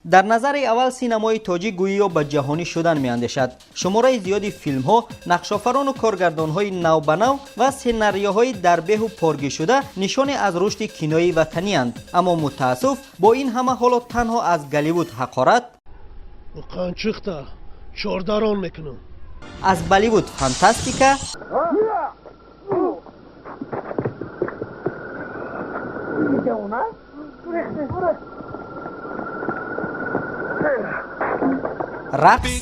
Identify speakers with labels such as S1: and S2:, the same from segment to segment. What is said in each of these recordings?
S1: Дар назари аввал синамои тоҷик гӯё ба ҷаҳонӣ шудан меандешад. Шумораи зиёди филмҳо, нақшофарону коргардонҳои навбанав ва сценариёҳои дарбеҳу поргишуда нишоне аз рушди кинои ватанианд. Аммо мутаассиф, бо ин ҳама ҳоло танҳо аз Голливуд ҳақорат,
S2: қанчиқта чордарон мекунам,
S1: аз Болливуд фантастика рақс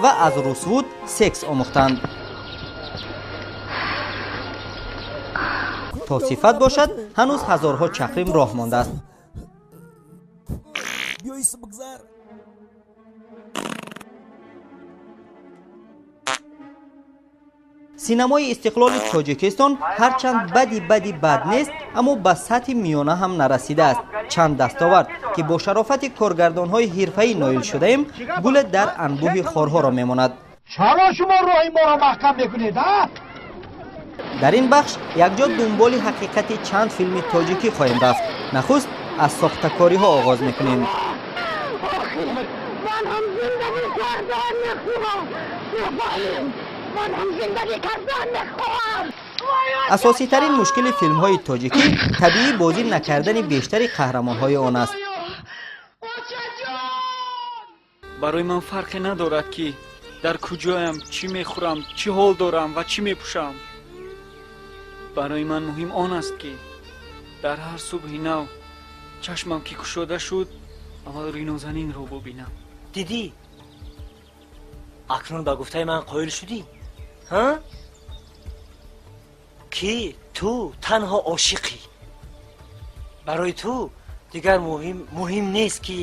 S1: ва аз Русвуд секс омӯхтанд. То сифат бошад, ҳанӯз ҳазорҳо чақрим роҳ мондааст. Синамои истиқлоли Тоҷикистон ҳарчанд бади бади бад нест, аммо ба сатҳи миёна ҳам нарасидааст. Чанд дастовард, ки бо шарофати коргардонҳои ҳирфаӣ ноил шудаем, гуле дар анбӯҳи хорҳоро мемонад.
S3: Чаро шумо роҳи моро маҳкам мекунед, а?
S1: Дар ин бахш якҷо дунболи ҳақиқати чанд филми тоҷикӣ хоҳем рафт. Нахуст аз сохтакориҳо оғоз мекунем.
S4: Ман ҳам зиндагӣ кардан мехоҳам. Ман ҳам зиндагӣ кардан мехоҳам.
S1: Асоситарин мушкили филмҳои тоҷикӣ табиӣ бозӣ накардани бештари қаҳрамонҳои он аст.
S5: Барои ман фарқе надорад, ки дар куҷоям, чӣ мехӯрам, чӣ ҳол дорам ва чӣ мепӯшам. Барои ман муҳим он аст, ки дар ҳар субҳи нав чашмам ки кушода шуд, аввал рӯи нозанинро бубинам.
S6: Дидӣ, акнун ба гуфтаи ман қоил шудӣ, ҳа, ки ту танҳо ошиқӣ. Барои ту дигар муҳим нест, ки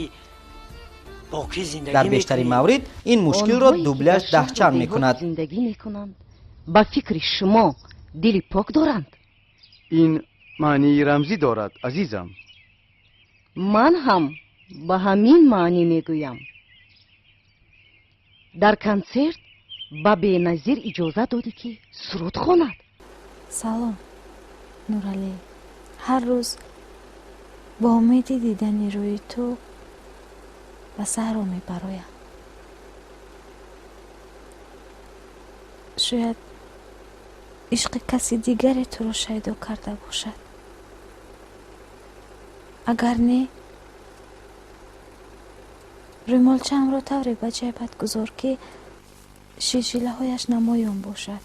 S6: бо кӣ зиндагӣ
S1: Дар бештари маврид ин мушкилро
S7: Онҳое ки
S1: дубляж
S7: дар шаҳру
S1: даҳчанд
S7: деҳот
S1: мекунад.
S7: зиндагӣ мекунанд, ба фикри шумо дили пок доранд?
S8: Ин маънии рамзӣ дорад, азизам.
S7: Ман ҳам ба ҳамин маънӣ мегӯям. Дар консерт ба Беназир иҷозат додӣ, ки суруд хонад.
S9: Салом, Нуралӣ. Ҳар рӯз бо умеди дидани рӯи ту ба саҳро мебароям. Шояд ишқи каси дигаре туро шайдо карда бошад. Агар не, рӯймолчаамро тавре ба ҷайбат гузор, ки шилшилаҳояш намоён бошад.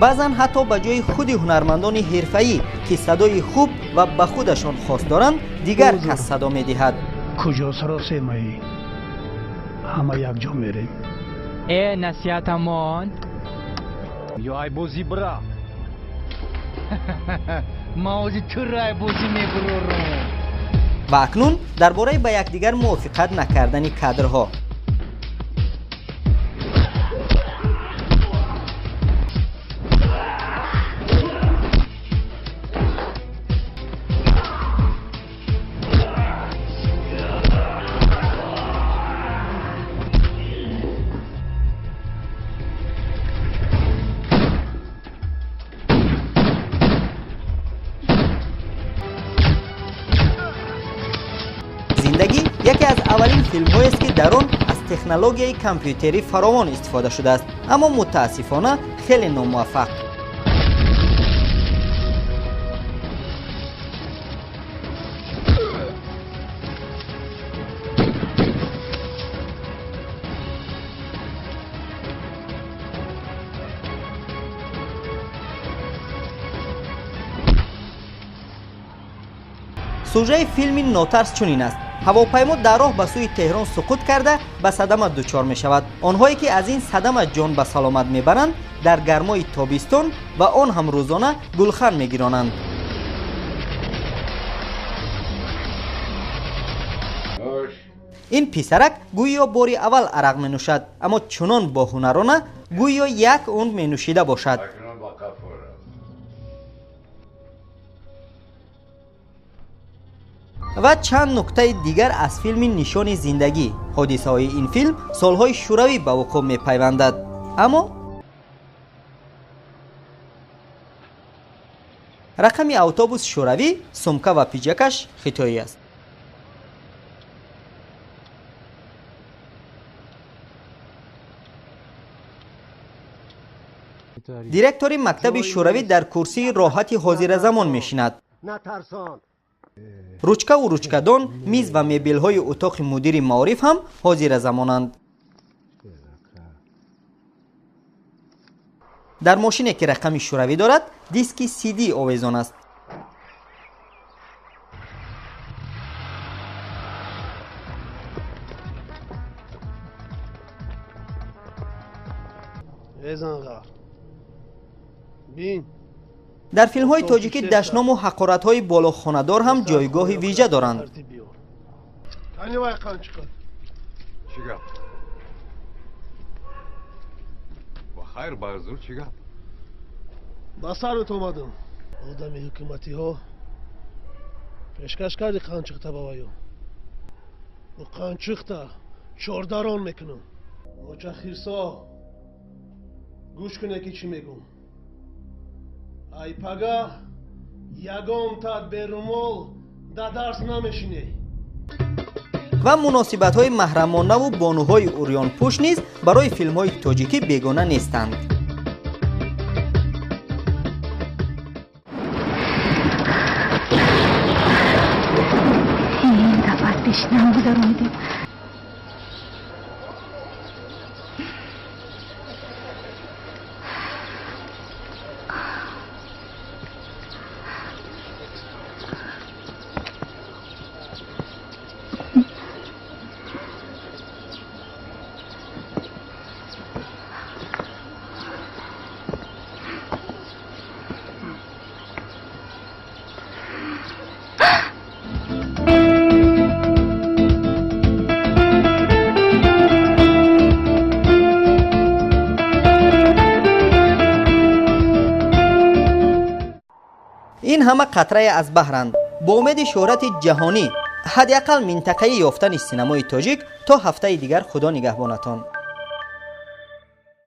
S1: Баъзан ҳатто ба ҷои худи ҳунармандони ҳирфаӣ, ки садои хуб ва ба худашон хос доранд, дигар кас садо медиҳад.
S2: Куҷо саросемаӣ? Ҳама якҷо мерем.
S10: Э, насиҳатамон.
S8: Ё ай бозӣ бира.
S10: Ман ози туро ай бозӣ мебурорам.
S1: Ва акнун дар бораи ба якдигар мувофиқат накардани кадрҳо. Зиндагӣ яке аз аввалин филмҳоест, ки дар он аз технологияи компютерӣ фаровон истифода шудааст, аммо мутаассифона хеле номуваффақ. Сужаи филми Нотарс чунин аст: ҳавопаймо дар роҳ ба сӯи Теҳрон суқут карда, ба садама дучор мешавад. Онҳое, ки аз ин садама ҷон ба саломат мебаранд, дар гармои тобистон ва он ҳам рӯзона гулхан мегиронанд. Ин писарак гӯё бори аввал арақ менӯшад, аммо чунон боҳунарона, гӯё як умр менӯшида бошад. Ва чанд нуктаи дигар аз филми Нишони зиндагӣ. Ҳодисаҳои ин филм солҳои шӯравӣ ба вуқӯъ мепайвандад, аммо рақами автобус шӯравӣ, сумка ва пиҷакаш хитоӣ аст. Директори мактаби шӯравӣ дар курсии роҳати ҳозиразамон мешинад. Ручкаву ручкадон, миз ва мебелҳои утоқи мудири маориф ҳам ҳозиразамонанд. Дар мошине, ки рақами шӯравӣ дорад, диски CD овезон аст. Дар филмҳои тоҷикӣ дашному ҳақоратҳои болохонадор ҳам ҷойгоҳи вижа доранд.
S2: Ба сарат омадам. Одами ҳукуматиҳо пешкаш карди қанчиқта ба ваё. Ӯ қанчиқта чордарон мекунам. Оча хирсо, гӯш куне ки чӣ мегӯм. Ай пага ягон тат берумол да дарс намешинӣ.
S1: Ва муносибатҳои маҳрамонаву бонуҳои урёнпӯш низ барои филмҳои тоҷикӣ бегона нестанд.
S9: Ин дафъа аз пеши нам гузаронидем.
S1: Ин ҳама қатрае аз баҳранд. Бо умеди шӯҳрати ҷаҳонӣ, ҳадди ақал минтақаи ёфтани синамои тоҷик, то ҳафтаи дигар Худо нигаҳбонатон.